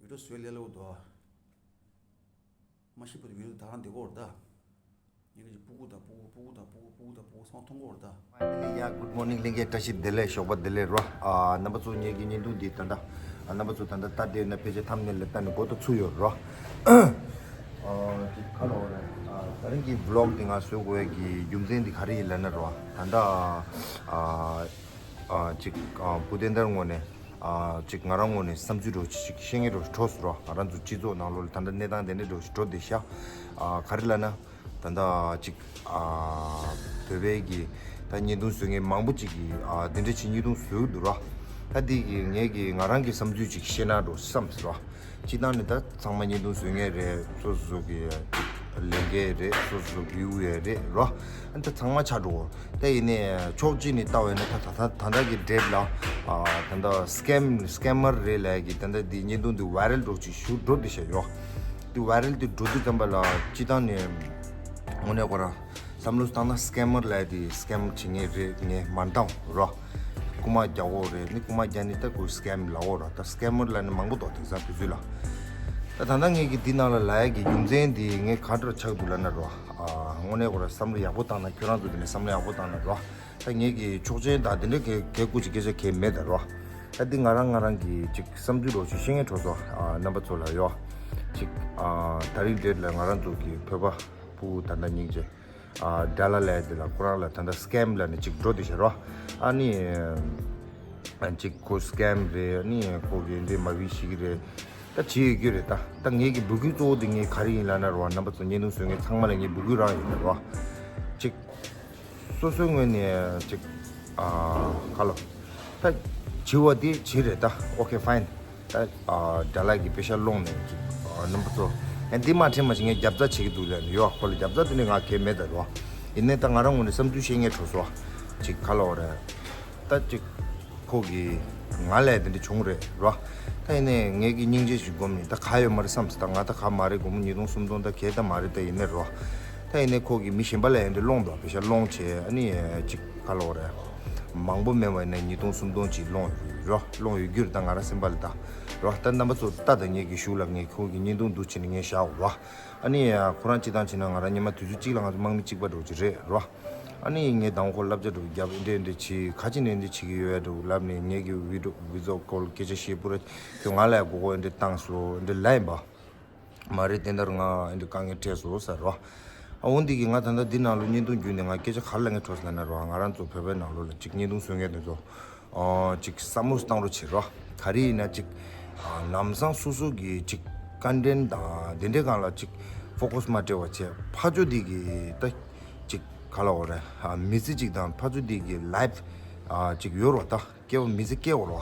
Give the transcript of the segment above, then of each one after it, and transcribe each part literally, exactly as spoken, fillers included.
བི་ཌིའོ་བཟོས་ལས་སླ་པོ་འདུག་ཨ། མ་ཤེས་པར་བི་ཌིའོ་ད་རང་བསྡད་ཀྱི་ཡོད་རེད་ད། ངས་ཀྱི་སྤུ་གུ་དང་སྤུ་གུ་སྤུ་གུ་དང་སྤུ་གུ་སྤུ་གུ་དང་སྤུ་གུ་ཚང་མ་མཐོང་གི་ཡོད་རེད་ད། ཡ། Good morning. ལྷན་རྒྱས་བཀྲ་ཤིས་བདེ་ལེགས། ཞོགས་པ་བདེ་ལེགས་རོ། ཨ། རྣམ་པ་ཚོ་ངེད་ཀྱི་བརྙན་ཐུང་འདི་ད་ལྟ། ཨ། རྣམ་པ་ཚོ་ད་ལྟ་ལྟ་བསྡད་ན་ཕལ་ཆེར་ཐམ་ནེལ་ལ་ལྟ་ནས་མགོ་ཏོ་ཚུགས་ཡོད་རོ། ཨ། ཅིག་ཁ་ལོ་རེད། ཨ། ད་རིང་གི་བི་ལོག་འདི་ང་བཟོ་དགོས་ཀྱི་རྒྱུ་མཚན་འདི་ག་རེ་ཡིན་ལབ་ན་རོ། ད་ལྟ། ཨ། ཨ། ཅིག་ཨ། བུ་དེ་འདྲ་ངོ་ནས། ཨ། ཅིག་ང་རང་ངོ་ནས་བསམ་ཚུལ་འདྲ་ཅིག་བཤད་མཁན་འདྲ་འཕྲོད་སོང་རོ། ང་རང་ཚོ་སྤྱི་ཚོགས་ནང་ལོགས་ལ་ད་ལྟ་གནས་སྟངས་དེ་འདྲ་འདྲ་ཞིག་འགྲོ་བསྡད་ཤག་ཨ། ག་རེ་ལབ་ན། ད་ལྟ་ཅིག་ཨ། བོད་པའི་གི་ད་བརྙན་ཐུང་བཟོ་མཁན་མང་པོ་ཅིག་གིས། ཨ། དེ་འདྲ་ཅིག་བརྙན་ཐུང་བཟོ་གི་འདུག་རོ། ད་འདི་གི་ངས་གི་ང་རང་གི་བསམ་ཚུལ་ཅིག་བཤད་ན་འདྲ་བསམ་སོང་རོ། སྤྱིར་བཏང་ནི་ད་ཚང་མ་བརྙན་ཐུང་བཟོ་མཁན་རེད། སོ་སོ་སོ་གི་ལས་འགན་རེད། སོ་སོ་སོ་གི་ཡུལ་ཡོད་རེད་རོ། ཨ། ད་ཚང་མ་ཆགས་འགྲོ། ད་ཡིན་ནའི་ཕྱོགས་གཅིག་ནས་ལྟ་བས་ན་ད་ད་ད་ད་ལྟ་གི་ཌེ་ཊི་ལ། ཨ། ད་ལྟ་སི་ཀེམ་སི་ཀེམ་མར་རེད་ལབ་ཀྱི་ད་ལྟ་འདི་བརྙན་ཐུང་འདི་ཝའི་རལ་འདྲ་ཅིག་ཞུ་འགྲོ་བསྡད་ཤག་ཡོ། འདི་ཝའི་རལ་འདི་འགྲོ་དུས་ཙམ་པ་ལ་སྤྱིར་བཏང་ནས་དངོས་གནས་ཁོ་རང་བསམ་བློ་བཏང་ན་སི་ཀེམ་མར་ལབ་དེ་སི་ཀེམ་བྱེད་མཁན་རེད། ངས་མ་འདང་རོ། རྐུ་མ་རྒྱག་འོ་རེད། ནི་རྐུ་མ་རྒྱག་ནི་ད་ཁོ་སི་ཀེམ་ལབ་འོ་རོ། ད་སི་ཀེམ་མར་ལབ་ནི་མང་པོ་འདུག་དེང་སང་དུས་ཚོད་ལ། ད་ད་ལྟ་ངས་ཀྱི་འདི་ནང་ལ་ལབ་ཡ་གི་རྒྱུ་མཚན་འདི་ངས་ག་འདྲ་ཆགས་འདུག་ལབ་ན་རོ། ཨ། དངོས་གནས་ཁོ་རང་བསམ་བློ་ཡག་པོ་བཏང་ན། ཁྱོད་རང་ཚོ་དེ་ནས་བསམ་བློ་ཡག་པོ་བཏང་ན་རོ། ད་ངས་ཀྱི་ཆོག་མཆན་དང་དེ་འདྲ་གའི་གའི་སྐུ་ཅིག་སྐད་ཆ་གའི་མེད་ད་རོ། ད་འདི་ང་རང་ང་རང་གི་ཅིག་བསམ་ཚུལ་འདྲ་ཅིག་བཤད་མཁན་འཕྲོད་སོང་། ཨ། རྣམ་པ་ཚོ་ལ་ཡོ། ཅིག་ཨ། ད་རིང་ཌེ་ཊི་ལ་ང་རང་ཚོ་གི་བོད་པ་སྤུ་གུ་ད་ལྟ་སྙིང་རྗེ། ཨ། ཌ་ལ་ལབ་ཡ་དེ་ལ་ཁོ་རང་ལ་ད་ལྟ་སི་ཀེམ་ལབ་ནས་ཅིག་འགྲོ་བསྡད་ཤག་རོ། ཨ་ནི། ཨ། ཅིག་ཁོ་སི་ཀེམ་རེད། ཨ་ནི་ཁོ་གི་འདི་མ་བི་ཤི་གི་རེད། ད་བྱེད་ཡོད་རྒྱུ་རེད་ད། ད་ངེད་ཀྱི་འབོད་སྐུལ་གཙོ་བོ་དེ་ངས་ག་རེ་ཡིན་ལབ་ན་རོ། རྣམ་པ་ཚོ་བརྙན་ཐུང་བཟོ་མཁན་ཚང་མ་ལ་ངས་འབོད་སྐུལ་རང་ཡིན་ད་རོ། ཅིག་སོ་སོའི་ངོས་ནས་ཅིག་ཨ། ག་ལབ། ད་བྱེད་པ་དེ་བྱེད་རེད་ད། ཨོ་ཁེ། ཕ་ཡིན། ད་ཨ། ཌ་ལ་གི་པེ་ཤ་སློང་ནས་ཅིག་ཨ། རྣམ་པ་ཚོ། ཨ། འདི་མ་དྲན་མ་ཞིག་ངས་རྒྱབ་རྩ་བྱེད་ཀྱི་འདུག་ལབ་ནས་ཡོ། ཁོ་ལ་རྒྱབ་རྩ་དེ་ནས་ང་གའི་མེད་ད་རོ། ཡིན་ནའི་ད་ང་རང་ངོས་ནས་བསམ་ཚུལ་བཤད་མཁན་འཕྲོད་སོང་། ཅིག་ག་ལབ་དགོས་རེད། ད་ཅིག་ཁོ་གི་ང་ལ་དེ་འདྲ་བྱུང་རེད་རོ། ད་ཡིན་ནའི་ངེད་ཀྱི་སྙིང་རྗེ་ཞིག་སྒོམ་ནས་ད་ག་ཡོད་མ་རེད་བསམ་སོང་། ད་ང་ད་ག་མ་རེད། སྒོར་མོ་ཉིས་སྟོང་སུམ་སྟོང་ད་གའི་ད་མ་རེད། ད་ཡིན་ནའི་རོ། ད་ཡིན་ནའི་ཁོ་གི་མི་གཞན་པ་ལ་ཡང་འདྲ་སློང་འདུག་པེ་ཤ་སློང་བྱས། ཨ་ནི་ཅིག་ག་ལབ་དགོས་རེད། མང་པོ་མེད་པ་ཡིན་ན་ཉིས་སྟོང་སུམ་སྟོང་ཅིག་སློང་ཡོད་རོ། སློང་ཡོད་རྒྱུ་རེད་ད། ང་རང་སེམས་པ་ལ་ད་རོ། ད་རྣམ་པ་ཚོ་ལྟ་དང་། ངེད་ཀྱི་གཞུག་ལ་ངས་ཁོ་གི་བརྙན་ཐུང་འདུག་བྱས་ནས་ངས་བཞག་རོ། ཨ་ནི་ཁོ་རང་སྤྱིར་བཏང་བྱས་ན་ང་རང་སྔོན་མ་དུས་ཚོད་གཅིག་ལ་ང་ཚོ་དམག་མི་གཅིག་པ་འདྲ་ཅིག་རེད་རོ། ཨ་ནི་ངས་མདང་ཁོ་བསླབ་བྱ་འདྲ་རྒྱབ། འདི་འདྲ་འདི་བྱེད། ག་ཅི་ནས་འདི་བྱེད་ཀྱི་ཡོད་འདྲ་ལབ་ནས། ངེད་ཀྱི་བི་ཌི་ཨོ་བི་ཌི་ཨོ་ཀོལ་སྐད་ཆ་བཤད་པོ་རེད། ཁྱོད་ང་ལ་མགོ་སྐོར་འདི་འདྲ་བཏང་སོང་འདི་འདྲ་ལབ་ཡིན་པ། མ་རེད། དེ་འདྲ་ང་འདི་འདྲ་དཀའ་ངལ་འཕྲད་སོང་ཟེར་རོ། ཨ། འོ་འདི་གི་ང་ད་ལྟ་འདི་ནང་ལོགས་བརྙན་ཐུང་བརྒྱུད་ནས་ང་སྐད་ཆ་ག་རེ་ལབ་མཁན་འཕྲོད་སོང་ལབ་ན་རོ། ང་རང་ཚོ་བོད་པའི་ནང་ལོགས་ལ་ཅིག་བརྙན་ཐུང་བཟོ་མཁན་དེ་ཚོ། ཨ། ཅིག་བསམ་བློ་བཏང་རོགས་བྱེད་རོ། ག་རེ་ཡིན་ན་ཅིག་ཨ། ལམ་སང་སོ་སོ་གི་ཅིག་ཀོན་ཊེན་ཊི་དང་དེ་འདྲའི་སྒང་ལ་ཅིག་ཕོ་ཀ་སི་མ་སྤྲད་པ་བྱས། ཕར་ཕྱོགས་འདི་གི་ད་ཅིག་ག་ལབ་དགོས་རེད། ཨ། མི་ཚེ་ཅིག་དང་ཕར་ཕྱོགས་འདི་གི་ལའིཕ། ཨ། ཅིག་ཡོད་རོ། ད་སྐྱེ་བ་མི་ཚེ་སྐྱེལ་དགོས་རོ།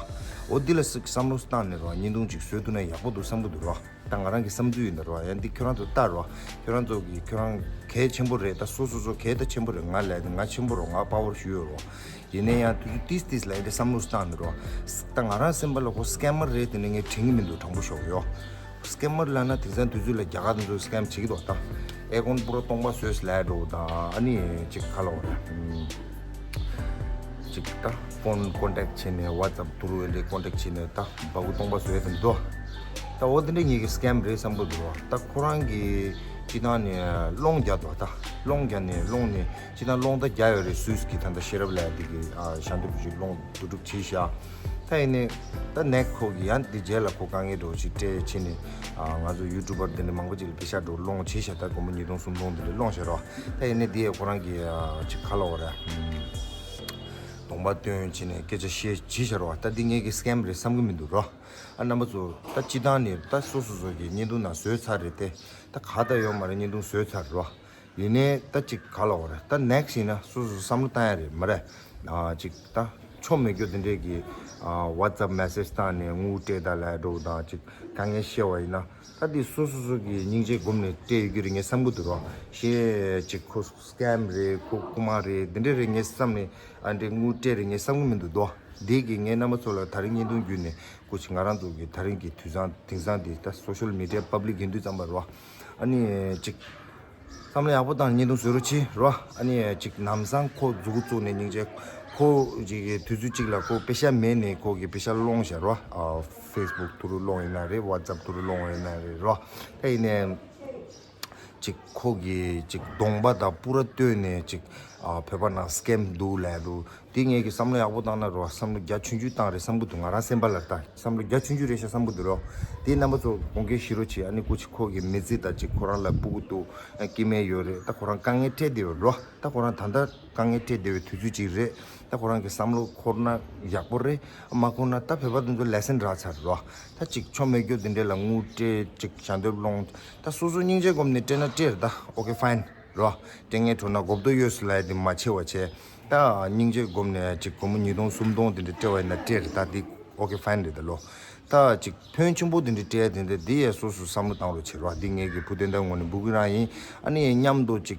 འོ་འདི་ལ་ཅིག་བསམ་བློ་བཏང་ནས་རོ། བརྙན་ཐུང་ཅིག་བཟོ་ཐུབ་ན་ཡག་པོ་འདུག་བསམ་གི་འདུག་རོ། ད་ང་རང་གི་བསམ་ཚུལ་ཡིན་ད་རོ། ཡང་འདི་ཁྱོད་རང་ཚོ་ལྟ་རོ། ཁྱོད་རང་ཚོ་གི་ཁྱོད་རང་གལ་ཆེན་པོ་རེད། ད་སོ་སོ་སོ་གལ་ད་ཆེན་པོ་རེད། ང་ལ་ང་ཆེན་པོ་རོ། ང་པ་ཝར་ཞུ་ཡོད་རོ། ཡིན་ན་ཡང་དུས་ཚོད་ཏིས་ཏིས་ལ་ཡིན་ཏེ་བསམ་བློ་བཏང་ནས་རོ། ད་ང་རང་སེམས་པ་ལ་ཁོ་སི་ཀེམ་མར་རེད་དེ་ནས་ངས་དྲན་གི་མི་འདུག་དྲང་པོ་ཞོག་ཡོ། སི་ཀེམ་མར་ལབ་ན་དེང་སང་དུས་ཚོད་ལ་རྒྱ་གར་དེ་ཚོ་སི་ཀེམ་བྱེད་ཀྱི་འདུག་ད་ཨེ་ཀོན་པུ་ར་སྟོང་པ་བཟོས་ལབ་འགྲོ་དང་། ཨ་ནི་ཅིག་ག་ལབ་དགོས་རེད། ཅིག་ད་ཕོན་ཀོན་ཊེག་བྱས་ནས། ཝ་ཊི་སེབ་ཐུ་རུ་ཨེ་འདྲ་ཀོན་ཊེག་བྱས་ནས་ད་སྦ་ཁུག་སྟོང་པ་བཟོས་དེ་འདུག་ད་འོ་དེ་འདྲ་ངེད་ཀྱི་སི་ཀེམ་རེད་བསམ་གི་འདུག་ད་ཁོ་རང་གིས་སྤྱིར་བཏང་ནས་སློང་རྒྱག་འདུག་ད་སློང་རྒྱག་ནས་སློང་ནས་སྤྱིར་བཏང་སློང་རྟ་རྒྱག་ཡོད་རེད། སུད་སི་གི་ད་ལྟ་ཤེས་རབ་ལབ་ཡ་དེ་གི། ཨ། ཞལ་འདེབས་ཅིག་སློང་བསྡུ་སྒྲིག་བྱས་ཤག་ད་ཡིན་ནའི་ད་ནེག་ཁོ་གི་ཡང་དེ་རྗེས་ལ་ཁོ་དཀའ་ངལ་འདྲ་བོ་ཞིག་འཕྲད་བྱས་ནས། ཨ། ང་ཚོ་ཡུ་ཊུབ་པར་དེ་འདྲ་མང་པོ་ཅིག་ལ་པེ་ཤ་འདྲ་བོ་སློང་བྱས་ཤག་ད་སྒོར་མོ་ཉིས་སྟོང་སུམ་སྟོང་དེ་འདྲ་སློང་ཤག་རོ། ད་ཡིན་ནའི་དེ་ཡས་ཁོ་རང་གི། ཨ། ཅིག་ག་ལབ་དགོས་རེད། གདོང་པ་སྟོན་བྱས་ནས་སྐད་ཆ་བཤད་བྱས་ཤག་རོ། ད་འདི་ངེད་ཀྱི་སི་ཀེམ་རེད་བསམ་གི་མི་འདུག་རོ། ཨ། རྣམ་པ་ཚོ་ད་སྤྱིར་བཏང་ནས་ད་སོ་སོ་སོ་གི་བརྙན་ཐུང་ནང་བཟོས་ཚར་རེད་དེ། ད་ག་ད་ཡོད་མ་རེད། བརྙན་ཐུང་བཟོས་ཚར་རོ། ཡིན་ནའི་ད་ཅིག་ག་ལབ་དགོས་རེད། ད་ནེག་སི་ཡིན་ན་སོ་སོ་བསམ་བློ་བཏང་ཡ་རེད་མ་རེད། ཨ། ཅིག་ད་ཆོ་མེད་རྒྱུ་དེ་འདྲས་ཀྱི། ཨ། ཝ་ཊི་སེབ་མེ་སེ་ཇི་བཏང་ནས་དངུལ་སྤྲད་ད་ལབ་འགྲོ་དང་། ཅིག་དཀའ་ངལ་བཤད་པ་ཡིན་ན། ད་འདི་སོ་སོ་སོ་གི་སྙིང་རྗེ་སྒོམ་ནས་སྤྲད་ཡོད་རྒྱུ་རེད་ངས་བསམ་གི་འདུག་རོ། གཞན་ཅིག་ཁོ་སི་ཀེམ་རེད། ཁོ་རྐུ་མ་རེད། འདི་འདྲས་རེད་ངས་བསམ་ནས། ཨ། འདྲས་དངུལ་སྤྲད་རེད་ངས་བསམ་གི་མི་འདུག་དོ། འདི་གི་ངས་རྣམ་པ་ཚོ་ལ་ད་རིང་བརྙན་ཐུང་བརྒྱུད་ནས་སྐུ་མཁྱེན། ང་རང་ཚོ་གི་ད་རིང་གི་དུས་བཟང་དེང་སང་འདི་ད་སོ་ཤལ་མི་ཌི་ཡ་པབ་ལིག་ཡིན་དུས་ཙམ་པ་རོ། ཨ་ནི་ཅིག་བསམ་བློ་ཡག་པོ་བཏང་། བརྙན་ཐུང་བཟོ་རོགས་བྱེད་རོ། ཨ་ནི་ཅིག་ལམ་སང་ཁོ་མཛུ་གུ་བཙུགས་ནས་སྙིང་རྗེ་ ཁོ་ཅིག་གི་དུས་ཚོད་ཅིག་ལ་ཁོ་པེ་ཤ་མེད་ནས་ཁོ་གི་པེ་ཤ་སློང་བཞག་རོ། ཨ་ཕེ་སི་བུག་ཐུ་རུ་སློང་ཡིན་ན་རེད། ཝ་ཙབ་ཐུ་རུ་སློང་ཡིན་ན་རེད་རོ། ད་ཡིན་ནས་ཅིག་ཁོ་གི་ཅིག་གདོང་པ་དང་པུ་ར་བཏོན་ནས་ཅིག་ཨ་བོད་པ་ནང་སི་ཀེམ་འདུག་ལབ་འདུག་དེ་ངས་ཀྱི་བསམ་བློ་ཡག་པོ་བཏང་ན་རོ། བསམ་བློ་རྒྱ་ཆུང་ཆུང་བཏང་རེད་བསམ་གི་འདུག་ང་རང་སེམས་པ་ལ་ད་བསམ་བློ་རྒྱ་ཆུང་ཆུང་རེད་ཤག་བསམ་གི་འདུག་རོ། དེ་རྣམ་པ་ཚོ་དགོངས་འགལ་ཞུ་རོགས་བྱེད། ཨ་ནི་སྐུ་མཁྱེན་ཁོ་གི་མི་ཚེ་ད་ཅིག་ཁོ་རང་ལ་སྤུ་གུ་འདུག་སྐྱེ་དམན་ཡོད་རེད། ད་ཁོ་རང་དཀའ་ངལ་འཕྲད་བསྡད་ཡོད་རོ། ད་ཁོ་རང་ད་ལྟ་དཀའ་ངལ་འཕྲད་བསྡད་པའི་དུས་ཚོད་ཅིག་རེད། ད་ཁོ་རང་གི་བསམ་བློ་འཁོར་ན་ཡག་པོ་རེད། མ་འཁོར་ན་ད་བོད་པ་དེ་ཚོ་ལེ་སན་རག་ཚར་རོ། ད་ཅིག་ཆོ་མེད་རྒྱུ་དེ་འདྲས་ལ་དངུལ་སྤྲད་ཅིག་ཞལ་འདེབས་སློང་། ད་སོ་སོ་སྙིང་རྗེ་སྒོམ་ནས་སྤྲད་ན་སྤྲད་རེད། ད་ཨོ་ཁེ་ཕ་ཡིན་རོ། སྤྲད་མཁན་འགྲོ་ན་གོ་བརྡ་ཡོད་སུ་ལ་ཡ་དེ་མ་ཆེ་བ་བྱས། ད་སྙིང་རྗེ་སྒོམ་ནས་ཅིག་སྒོར་མོ་ཉིས་སྟོང་སུམ་སྟོང་དེ་འདྲས་སྤྲད་པ་ཡིན་ན་སྤྲད་རེད། ད་དེ་ཨོ་ཁེ་ཕ་ཡིན་རེད། ད་ལོ་ད་ཅིག་ཕོན་ཆེན་པོ་དེ་འདྲས་སྤྲད་དེ་འདྲས་དེ་ཡ་སོ་སོ་བསམ་བློ་བཏང་རོགས་བྱེད་རོ། འདི་ངེད་ཀྱི་བུ་དེ་འདྲ་ངོ་ནས་འབུ་གུ་རང་ཡིན། ཨ་ནི་མཉམ་དུ་ཅིག་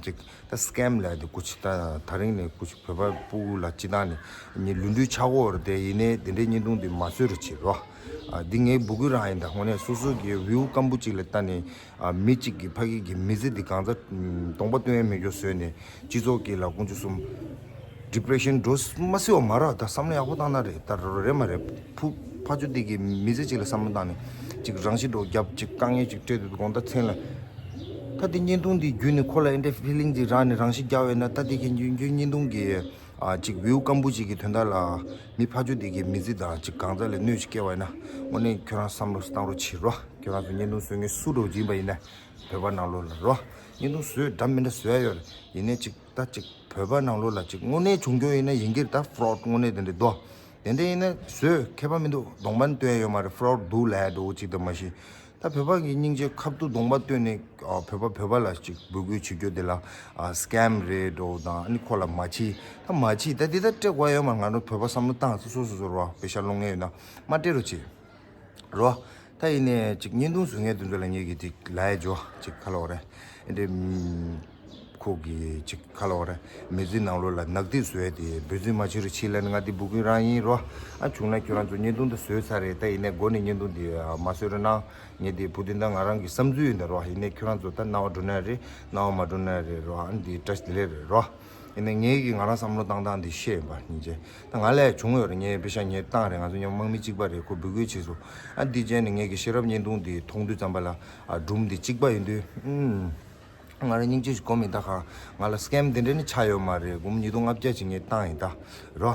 ཅིག་ད་སི་ཀེམ་ལབ་དེ་སྐུ་མཁྱེན་ད་ད་རིང་ནས་སྐུ་མཁྱེན་བོད་པ་སྤུ་གུ་ལ་སྤྱི་བཏང་ནས་ངས་ལུས་འབྲེལ་ཆགས་ཀྱི་ཡོད་རེད་དེ། ཡིན་ནའི་དེ་འདྲའི་བརྙན་ཐུང་དེ་མ་བཟོས་རོགས་བྱེད་རོ། ཨ་འདི་ངའི་འབུ་གུ་རང་ཡིན། ད་དངོས་གནས་སོ་སོ་གི་བིའུ་སྐམ་པོ་ཅིག་ལ་ལྟ་ནས་ཨ་མི་གཅིག་གི་ཕ་གི་གི་མི་ཚེ་འདི་གང་ཚ་གདོང་པ་སྟོན་ཡས་མེད་རྒྱུ་བཟོས་ནས་སྤྱི་ཚོགས་ཀྱི་ལ་དཀོན་མཆོག་གསུམ་ཌི་པི་རེ་ཤན་འགྲོ་མ་སྲིད་པ་མ་རེད། ད་བསམ་བློ་ཡག་པོ་བཏང་ན་རེད། ད་རེད་མ་རེད། ཕུ་ཕ་ཆུ་འདི་གི་མི་ཚེ་གཅིག་ལ་བསམ་བློ་བཏང་ནས་ཅིག་རང་ཤི་འགྲོ་རྒྱབ་ཅིག་དཀའ་ངལ་ཅིག་སྤྲད་དུས་དགོང་དག་མཚན་ལ་ད་འདི་བརྙན་ཐུང་འདི་བརྒྱུད་ནས་ཁོ་ལ་ཨེ་འདྲ་ཕི་ལིང་ཅིག་རག་ནས་རང་ཤི་རྒྱག་པ་ཡིན་ན། ད་འདི་གི་བརྒྱུད་བརྒྱུད་བརྙན་ཐུང་གི་ཨ་ཅིག་བིའུ་སྐམ་པོ་ཅིག་གི་དོན་དག་ལ་མི་ཕ་ཆུ་འདི་གི་མི་ཚེ་དང་ཅིག་གང་ཚ་ལ་གནོད་ཅིག་སྐྱེལ་བ་ཡིན་ན། དངོས་གནས་ཁྱོད་རང་བསམ་བློ་བཏང་རོགས་བྱེད་རོ། ཁྱོད་རང་ཚོ་བརྙན་ཐུང་བཟོ་མཁན་སུ་འགྲོ་ཅིག་ཡིན་པ་ཡིན་ན། བོད་པ་ནང་ལོགས་ལ་རོ། བརྙན་ཐུང་བཟོས་འདྲ་མི་འདྲ་བཟོས་ཡ་ཡོད་རེད། ཡིན་ནའི་ཅིག་ད་ཅིག་བོད་པ་ནང་ལོགས་ལ་ཅིག་དངོས་གནས་བྱུང་རྒྱུ་ཡིན་ན་ཡིན་གྱི་རེད། ད་ཕོ་རོཌ་དངོས་གནས་དེ་འདྲ་འདུག་དེ་འདྲ་ཡིན་ན་བཟོས་ཁྱད་པར་མི་འདུག་གདོང་པ་ནི་སྟོན་ཡ་ཡོད་མ་རེད། ཕོ་རོཌ་འདུག་ལབ་ཡ་འགྲོ་གཅིག་ད་མ་གཞི། ད་བོད་པ་གི་སྙིང་རྗེ་ཁ་ཐུག་གདོང་པ་སྟོན་ནས་ཨ་བོད་པ་བོད་པ་ལ་ཅིག་འབོད་སྐུལ་བྱེད་རྒྱུ་དེ་ལ་ཨ་སི་ཀེམ་རེད་འགྲོ་དང་། ཨ་ནི་ཁོ་ལ་མ་བྱེད་ད་མ་བྱེད། ད་འདི་ད་སྤྲད་དགོས་ཡོད་མ་རེད། ང་རང་བོད་པ་བསམ་བློ་བཏང་སོ་སོ་སོ་སོ་རོ། པེ་ཤ་སློང་མཁན་ཡོད་ན་མ་སྤྲད་རོགས་བྱེད། རོ། ད་ཡིན་ནའི་ཅིག་བརྙན་ཐུང་བཟོ་མཁན་དེ་ཚོ་ལ་ངེད་ཀྱིས་ཅིག་ལབ་ཡ་འཇོ་ཅིག་ཁ་ལོ་རེད། ཨེ་འདྲའི་ཁོ་གི་ཅིག་ཁ་ལོ་རེད། མི་ཚེ་ནང་ལོགས་ལ་ནག་ཐིག་བཟོས་ཏེ་འབོད་ཚིག་མ་བྱེད་རོགས་བྱེད་ལབ་ནས། ང་འདི་འབོད་སྐུལ་རང་ཡིན་རོ། ཨ་བྱུང་ན་ཁྱོད་རང་ཚོ་བརྙན་ཐུང་འདི་བཟོས་ཚར་རེད། ད་ཡིན་ནའི་འགོ་ནས་བརྙན་ཐུང་འདི་མ་བཟོས་རོགས་གནང་། ངས་འདི་འབོད་དེ་འདྲ་ང་རང་གི་བསམ་ཚུལ་ཡིན་ད་རོ། ཡིན་ནའི་ཁྱོད་རང་ཚོ་ད་རྣ་བ་འགྲོ་ན་རེད། རྣ་བ་མ་འགྲོ་ན་རེད་རོ། ཨ་འདི་བཀྲ་ཤིས་བདེ་ལེགས་རེད་རོ། ཡིན་ནའི་ངེད་ཀྱིས་ང་རང་བསམ་བློ་བཏང་སྟངས་འདི་བཤད་ཡིན་པ་སྙིང་རྗེ། ད་ང་ལས་བྱུང་ཡོད་རེད། ངས་པེ་ཤ་ངས་བཏང་རེད། ང་ཚོ་མཉམ་དམག་མི་གཅིག་པ་རེད། ཁོ་འབོད་སྐུལ་བྱས་སོང་། ཨ་འདི་བྱས་ནས་ངེད་ཀྱི་ཤེས་རབ་བརྙན་ཐུང་འདི་མཐོང་དུས་ཙམ་པ་ལ་ཨ་སྒྲུང་འདི་གཅིག་པ་ཡིན་དུས། ཨུམ། ང་རང་སྙིང་རྗེ་ཞིག་གོ་མི་ད་ག་ང་ལ་སི་ཀེམ་དེ་འདྲ་ནི་ཆགས་ཡོད་མ་རེད། སྒོར་མོ་ཉིས་སྟོང་ལྔ་བརྒྱ་ཅིག་ངས་བཏང་ཡིན་ད་རོ།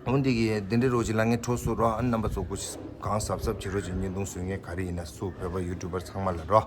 འོ་འདི་གི་དེ་འདྲའི་རོ་ཅིག་ལ་ངས་འཕྲོ་སོ་རོ། ཨ་ནི་རྣམ་པ་ཚོ་སྐུ་གཞོགས་གང་གཟབ་གཟབ་བྱེད་རོགས་བྱེད། བརྙན་ཐུང་བཟོ་མཁན་ག་རེ་ཡིན་ན་སུ་བོད་པ་ཡུ་ཊུབ་པར་ཚང་མ་ལ་རོ།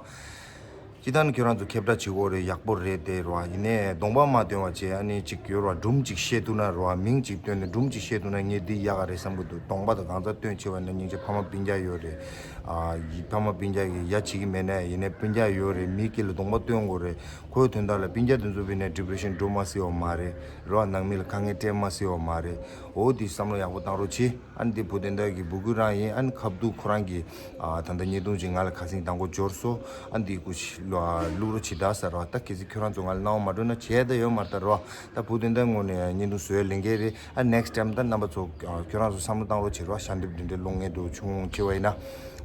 སྤྱི་བཏང་ནི་ཁྱོད་རང་ཚོ་ཁྱབ་བསྒྲགས་བྱེད་དགོས་རེད། ཡག་པོ་རེད་དེ་རོ། ཡིན་ནའི་གདོང་པ་མ་སྟོན་པ་བྱས། ཨ་ནི་ཅིག་ཡོད་རོ། སྒྲུང་ཅིག་བཤད་ཐུབ་ན་རོ། མིང་ཅིག་བཏོན་ནས་སྒྲུང་ཅིག་བཤད་ཐུབ་ན་ངས་འདི་ཡག་ག་རེད་བསམ་གི་འདུག་གདོང་པ་དང་གང་ཚ་སྟོན་བྱེད་པ་ན་སྙིང་རྗེ། ཕ་མ་སྤུན་ཀྱག་ཡོད་རེད། ཨ་ཡི་ཕ་མ་སྤུན་ཀྱག་གིས་ཡ་བྱེད་ཀྱི་མེད་ན་ཡིན་ནའི་སྤུན་ཀྱག་ཡོད་རེད། མི་སྐྱིད་ལ་གདོང་པ་སྟོན་དགོས་རེད། ཁོའི་དོན་དག་ལ་སྤུན་ཀྱག་དེ་ཚོ་བྱས་ནས་ཌི་པི་རེ་ཤན་འགྲོ་མ་སྲིད་པ་མ་རེད་རོ། ནང་མི་ལ་དཀའ་ངལ་སྤྲད་མ་སྲིད་པ་མ་རེད། འོ་འདི་བསམ་བློ་ཡག་པོ་བཏང་རོགས་བྱེད། ཨ་ནི་འདི་བུ་དེ་འདྲ་གི་འབོད་སྐུལ་རང་ཡིན། ཨ་ནི་ཁ་ཐུག་ཁོ་རང་གིས་ཨ་ད་ལྟ་བརྙན་ཐུང་ཅིག་ང་ལ་ཁ་སང་དང་པོ་འབྱོར་སོང་། ཨ་ནི་འདི་སྐུ་མཁྱེན་ལ་བླུག་རོགས་བྱེད་ད་ཟེར་རོ། ད་གལ་སྲིད་ཁྱོད་རང་ཚོ་ང་ལ་གནང་བ་མ་སྤྲོད་ན་བྱས་ད་ཡོད་མ་རེད་ད་རོ། ད་བུ་དེ་འདྲ་ངོ་ནས་བརྙན་ཐུང་བཟོས་ལེན་གྱི་རེད། ཨ་ནེག་སི་ཊའིམ་ད་རྣམ་པ་ཚོ་ཨ་ཁྱོད་རང་ཚོ་བསམ་བློ་བཏང་རོགས་བྱེད་རོ། ཞལ་འདེབས་འདི་འདྲའི་སློང་མཁན་འདུག་བྱུང་བྱས་པ་ཡིན་ན།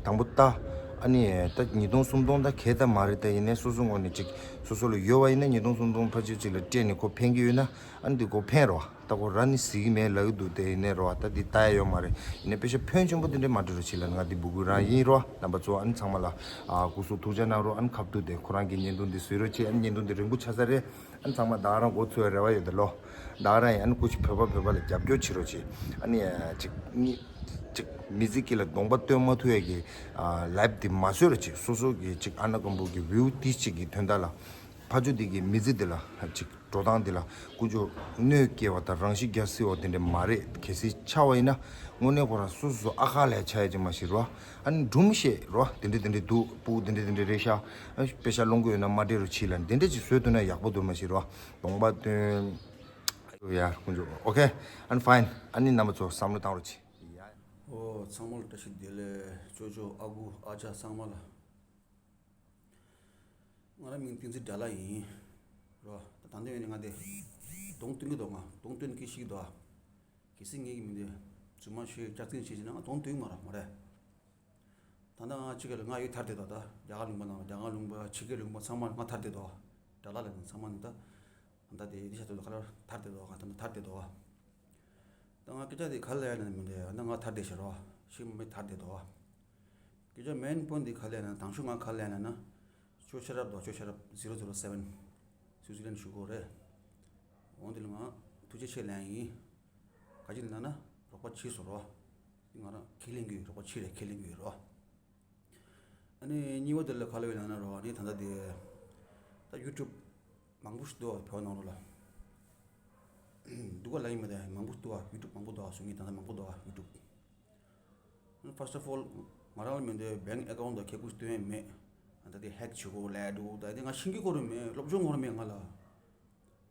དང་པོ་ད་ཨ་ནི་ད་ཉིས་སྟོང་སུམ་སྟོང་ད་གས་ད་མ་རེད། ད་ཡིན་ནའི་སོ་སོ་ངོ་ནས་ཅིག་སོ་སོ་ལ་ཡོད་པ་ཡིན་ན་ཉིས་སྟོང་སུམ་སྟོང་ཕལ་ཆེར་ཅིག་ལ་སྤྲད་ནས་ཁོ་ཕན་གྱི་ཡོད་ན། ཨ་ནི་འདི་ཁོ་ཕན་རོ། ད་ཁོ་ར་ནི་ཟིག་མེད་ལབ་ཀྱི་འདུག་དེ་ཡིན་ནའི་རོ། ད་འདི་ལྟ་ཡ་ཡོད་མ་རེད། ཡིན་ནའི་པེ་ཤ་ཕོན་ཆེན་པོ་དེ་འདྲས་མ་སྤྲོད་རོགས་བྱེད་ལབ་ནས་ང་འདི་འབོད་སྐུལ་རང་ཡིན་རོ། རྣམ་པ་ཚོ་ཨ་ནི་ཚང་མ་ལ་ཨ་སྐུ་གཟུགས་ཐུགས་ཅག་གནང་རོགས། ཨ་ནི་ཁ་ཐུག་དེ་ཁོ་རང་གི་བརྙན་ཐུང་འདི་བཟོས་རོགས་བྱེད། ཨ་ནི་བརྙན་ཐུང་འདི་རིང་པོ་ཆགས་ས་རེད། ཨ་ནི་ཚང་མ་ཟླ་བ་རང་འགོ་ཚུགས་པའི་རེ་བ་ཡོད་དེ་ལོ། ཟླ་བ་རང་ཡིན། ཨ་ནི་སྐུ་མཁྱེན་བོད་པ་བོད་པ་ལ་རྒྱབ་སྐྱོར་བྱེད་རོགས་བྱེད། ཨ་ནི་ཨ་ཅིག་གཉིས་ཅིག་མི་ཚེ་སྐྱིད་ལ་གདོང་པ་སྟོན་མ་ཐུབ་ཡས་ཀྱི་ཨ་ལའིབ་འདི་མ་བཟོས་རོགས་བྱེད། སོ་སོ་གི་ཅིག་ཨ་ན་སྐམ་པོ་གི་བིའུ་འདི་གཅིག་གི་དོན་དག་ལ། ཕ་ཆུ་འདི་གི་མི་ཚེ་འདི་ལ་ཅིག་འགྲོ་སྟངས་འདི་ལ་དཀོན་མཆོག་གནོད་སྐྱེལ་བ་དང་རང་ཤི་རྒྱག་སྲིད་པ་དེ་འདྲ་མ་རེད། གལ་སྲིད་ཆགས་པ་ཡིན་ན་དངོས་གནས་ཁོ་རང་སོ་སོ་ཨ་ཁ་ལས་ཆགས་ཡ་ཅིག་མ་ཤི་རོ། ཨ་ནི་སྒྲུང་བཤད་རོ། དེ་འདྲ་དེ་འདྲ་འདུག་སྤུ་གུ་དེ་འདྲ་དེ་འདྲ་རེད་ཤག་ཨ་པེ་ཤ་སློང་གི་ཡོད་ན་མ་སྤྲད་རོགས་བྱེད་ལབ་དེ་འདྲ་ཅིག་བཟོས་ཐུབ་ན་ཡག་པོ་འདུག་མ་ཤི་རོ། གདོང་པ་སྟོན། ཡ་དཀོན་མཆོག་ཨོ་ཁེ། ཨ་ནི་ཕ་ཡིན། ཨ་ནི་རྣམ་པ་ཚོ་བསམ་བློ་བཏང་རོགས་བྱེད། ཡ། ཨོ་ཚང་མ་ལ་བཀྲ་ཤིས་བདེ་ལེགས། ཅོ་ཅོ་ཨ་ཁུ་ཨ་ཅག་ཚང་མ་ལ། ང་རང་མིང་བསྟན་འཛིན་དགྲ་ལྷ་ཡིན། རོ། ད་ལྟ་ཡོད་ནི་ང་དེ་གདོང་སྟོན་གྱི་འདུག་ང་གདོང་སྟོན་གྱི་ཤིག་འདུག་གལ་སྲིད་ངེད་ཀྱི་མིང་དེ་རྫུན་མ་ཤོད་སྐྱག་རྫུན་བཤད་ཀྱི་ན་ང་གདོང་སྟོན་གྱི་མ་རེད་མ་རེད། ད་ལྟ་ང་ཕྱི་རྒྱལ་ལ་ང་ཡོད་ཐར་བསྡད་འདུག་ད་རྒྱ་གར་ལུང་པ་ནང་རྒྱ་གར་ལུང་པ་ཕྱི་རྒྱལ་ལུང་པ་ཚང་མ་ང་ཐར་བསྡད་འདུག་དགྲ་ལྷ་ལ་ནི་ཚང་མ་ནི་ད། ད་ལྟ་དེ་དེ་ཤ་ཐོ་ཁ་ལ་ཐར་ཏེ་དོ། ང་ད་ལྟ་ཐར་ཏེ་དོ། ད་ང་སྐད་ཆ་དེ་ག་ལ་ཡ་ན་མི་འདྲ། ད་ང་ཐར་ཏེ་ཤ་རོ་ཤི་མི་ཐར་ཏེ་དོ། སྐད་ཆ་མེན་པོན་དེ་ག་ལ་ཡ་ན། དང་ཤུ་ང་ག་ལ་ཡ་ན་ན། ཅོ་ཤ་རབ་དོ། ཅོ་ཤ་རབ་zero zero seven། སུའུ་ཙི་ལན་ཞུ་གོ་རེད། འོང་དེ་ལ་ང་ཐུགས་རྗེ་ཆེ་ལན་ཡིན། ག་ཅི་ལ་ན་རོགས་པ་བྱས་སོ་རོ། ང་རང་ཁས་ལེན་གི་ཡོད། རོགས་པ་བྱས་རེད། ཁས་ལེན་གི་ཡོད་རོ། ཨ་ནི་གཉིས་པ་དེ་ལ་ག་ལ་ཡོད་ལབ་ན་རོ། ཨ་ནི་ད་ལྟ་དེ་ད་ཡུ་ཊུབ་མང་པོ་ཞིག་འདུག་བ། བོད་ནང་ལོགས་ལ་འདུག་ག་ལ་ཡིན་མ་རེད། མང་པོ་འདུག་བ། ཡུ་ཊུབ་མང་པོ་འདུག་བ། སུ་ངས་ད་ལྟ་མང་པོ་འདུག་བ། ཡུ་ཊུབ། First of all, ང་རང་ལ་མི་འདོད་bank account་དང་ཁེ་ཀུ་སྟོན་ཡས་མེད། ད་དེ་ཧེག་བྱེད་དགོས་ལབ་འདུག་ད་དེ་ང་ཤེས་ཀྱི་ཡོད་རེད་མེད། སློབ་སྦྱོང་ཡོད་རེད་མེད་ང་ལ།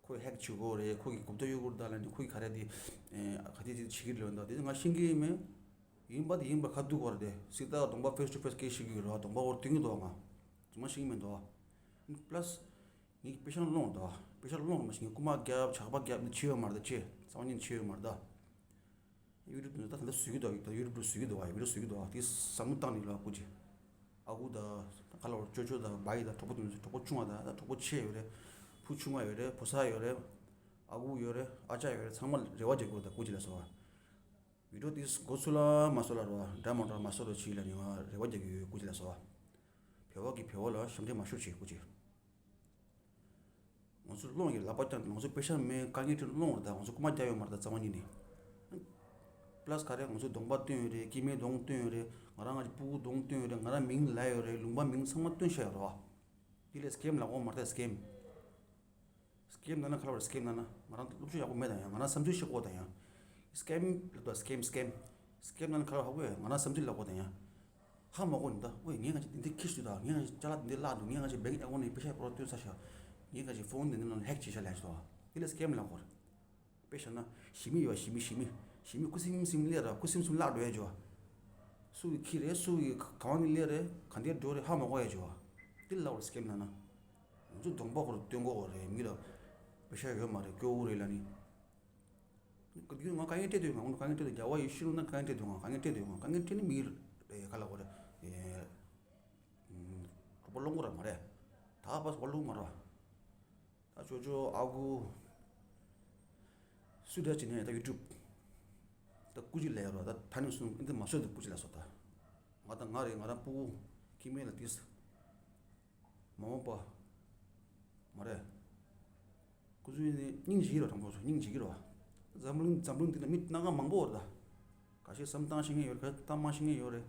ཁོས་ཧེག་བྱེད་དགོས་རེད། ཁོ་གིས་གོ་བརྡ་གཡུག་དགོས་རེད་ད་ལབ་ནས། ཁོ་གིས་ག་རེ་དེ་ག་དེ་དེ་བྱེད་ཀྱི་རེད་ད་དེ་ང་ཤེས་ཀྱི་མེད། ཡིན་པ་དེ་ཡིན་པ་ཁ་ཐུག་གོ་རེད་དེ། སྲིད་ད་གདོང་པ་face to face་སྐད་བཤད་ཀྱི་ཡོད་རེད། གདོང་པ་འོར་སྟོན་གྱི་འདུག་ང་རྫུན་མ་བཤད་ཀྱི་མེད་འདུག Plus་ངས་པེ་ཤག་སློང་རེད་ད། པེ་ཤག་སློང་རེད་མ་གཞི་ངས་རྐུ་མ་རྒྱབ་ཇག་པ་རྒྱབ་ནི་བྱས་ཡོད་མ་རེད་ད། བྱས་རྩ་བ་ཉིད་ནས་བྱས་ཡོད་མ་རེད་ད། ཡུ་ཊུབ་ནས་ད་ད་ལྟ་བཟོས་ཀྱི་འདུག་ད་ཡུ་ཊུབ་བཟོས་ཀྱི་འདུག་བ། བི་ཌི་ཡོ་བཟོས་ཀྱི་འདུག་བ། དེ་བསམ་བློ་བཏང་ནས་ལ་སྐུ་མཁྱེན། ཨ་ཁུ་དང་ཁ་ལོ་ཅོ་ཅོ་དང་བྷའི་དང་གྲོགས་པོ་དེ་ཚོ། གྲོགས་པོ་ཆུང་བ་དང་ད་གྲོགས་པོ་ཆེ་ཡོད་རེད། བུ་ཆུང་བ་ཡོད་རེད། བུ་ཚ་ཡོད་རེད། ཨ་ཁུ་ཡོད་རེད། ཨ་ཅག་ཡོད་རེད། ཚང་མ་རེ་བ་རྒྱག་གི་ཡོད་ད། སྐུ་མཁྱེན་ལ་སོ། བི་ཌི་ཡོ་དེ་འགོ་ཚུགས་ལ་མ་ཚུགས་ལ་རོ། འདྲ་མ་འདྲ་མ་བཟོ་རོགས་བྱེད་ལབ་ནས་ང་རེ་བ་རྒྱག་གི་ཡོད། སྐུ་མཁྱེན་ལ་སོ། བོད་པ་གིས་བོད་པ་ལ་ཞབས་འདྲེན་མ་ཤོར་བྱེད། སྐུ་མཁྱེན། ང་ཚོ་སློང་ཡོད། ལག་པ་བརྐྱངས། ང་ཚོ་པེ་ཤག་མེད། དཀའ་ངལ་འཕྲད། སློང་རེད་ད། ང་ཚོ་རྐུ་མ་རྒྱག་ཡོད་མ་རེད་ད་རྩ་བ་ཉིད་ནས། པ་ལ་སི་ག་རེ་ང་ཚོ་གདོང་པ་སྟོན་ཡོད་རེད། སྐྱེ་དམན་གདོང་སྟོན་ཡོད་རེད། ང་རང་ང་ཚོ་སྤུ་གུ་གདོང་སྟོན་ཡོད་རེད། ང་རང་མིང་ལབ་ཡོད་རེད། ལུང་པ་མིང་ཚང་མ་སྟོན་བཞག་ཡོད་རེད་བ། དེ་ལས་སི་ཀེམ་ལབ་དགོས་མ་རེད་ད། སི་ཀེམ། སི་ཀེམ་ལབ་ན་ག་ལ་བར་སི་ཀེམ་ལབ་ན། ང་རང་སློབ་སྦྱོང་ཡག་པོ་མེད་ད་ཡང་། ང་རང་བསམ་ཚུལ་བཤད་དགོས་ད་ཡང་། སི་ཀེམ་ལབ་དུས་སི་ཀེམ་སི་ཀེམ། སི་ཀེམ་ལབ་ན་ག་ལ་བར་ཧ་གོ་ཡ། ང་རང་བསམ་ཚུལ་ལབ་དགོས་ད་ཡང་། ཧ་མ་གོ་ནི་ད། ཨོའི་ངས་ང་ཅིག་འདི་འདི་ཁྱི་ཞིག་ད། ངས་ང་ཅིག་ཅ་ལག་འདི་འདི་བརླག་འདུག་ངས་ང་ཅིག་bank account་ནས་པེ་ཤག་པོ་ར་བཏོན་ཚར་ཤག་ངས་ང་ཅིག་ཕོན་འདི་འདི་ནང་ཧེག་བྱས་ཤག་ལབ་ཤག་ད། དེ་ལས་སི་ཀེམ་ལབ་དགོས་རེད། དཔེ་བཞག་ན་ཞི་མི་ཡོད། ཞི་མི་ཞི་མི་ཞི་མི་ཁུ་སིམ་སིམ་སླེབས་ར་ཁུ་སིམ་སིམ་བརླག་འགྲོ་ཡ་ཅོ། སུ་གི་ཁྱི་རེད། སུ་གི་གང་ནས་སླེབས་རེད། ག་འདྲས་འགྲོ་རེད། ཧ་མ་གོ་ཡ་ཅོ། དེ་ལབ་དགོས་རེད། སི་ཀེམ་ལབ་ན། ང་ཚོ་གདོང་པ་ཁོ་ར་སྟོན་དགོས་རེད། མི་ལ་པེ་ཤག་ཡོད་མ་རེད། སྐྱོ་བོ་རེད་ལབ་ནི། ང་དཀའ་ངལ་འཕྲད་དུས་ང་དཀའ་ངལ་འཕྲད་དུས་རྒྱལ་བ་ཡེ་ཤེས་ལུང་ན་དཀའ་ངལ་འཕྲད་དུས་ང་དཀའ་ངལ་འཕྲད་དུས་ང་དཀའ་ངལ་འཕྲད་ནི་མི་རེད། ག་ལ་གོ་རེད། ཨེ། གྲོགས་པོ་སློང་གོ་ར་མ་རེད། ད་པ་སུ་པ་སློང་མ་རེད། ད་ཅོ་ཅོ་ཨ་ཁུ་སུ་འདྲ་བྱས་ནས་ད་ཡུ་ཊུབ་ད་སྐུ་མཁྱེན་ལབ་ཡ་རོ། ད་ད་ནི་སུ་འདི་མ་བཟོས་ད། སྐུ་མཁྱེན་ལ་སོ་ད། ང་ད་ང་རེད། ང་རང་སྤུ་གུ་སྐྱེ་དམན་ལ་དེ་མ་འོངས་པ་མ་རེད། ཁོ་ཚོས་ནི་སྙིང་རྗེ་གི་རོ། དྲང་པོ་སོ་སྙིང་རྗེ་གི་རོ། འཛམ་གླིང་འཛམ་གླིང་འདི་ན་མི་སྣ་ཁ་མང་པོ་ཡོད་རེད་ད། ཁ་ཤས་བསམ་བཏང་ཤེས་མཁན་ཡོད་རེད། ཁ་ཤས་བཏང་མ་ཤེས་མཁན་ཡོད་རེད།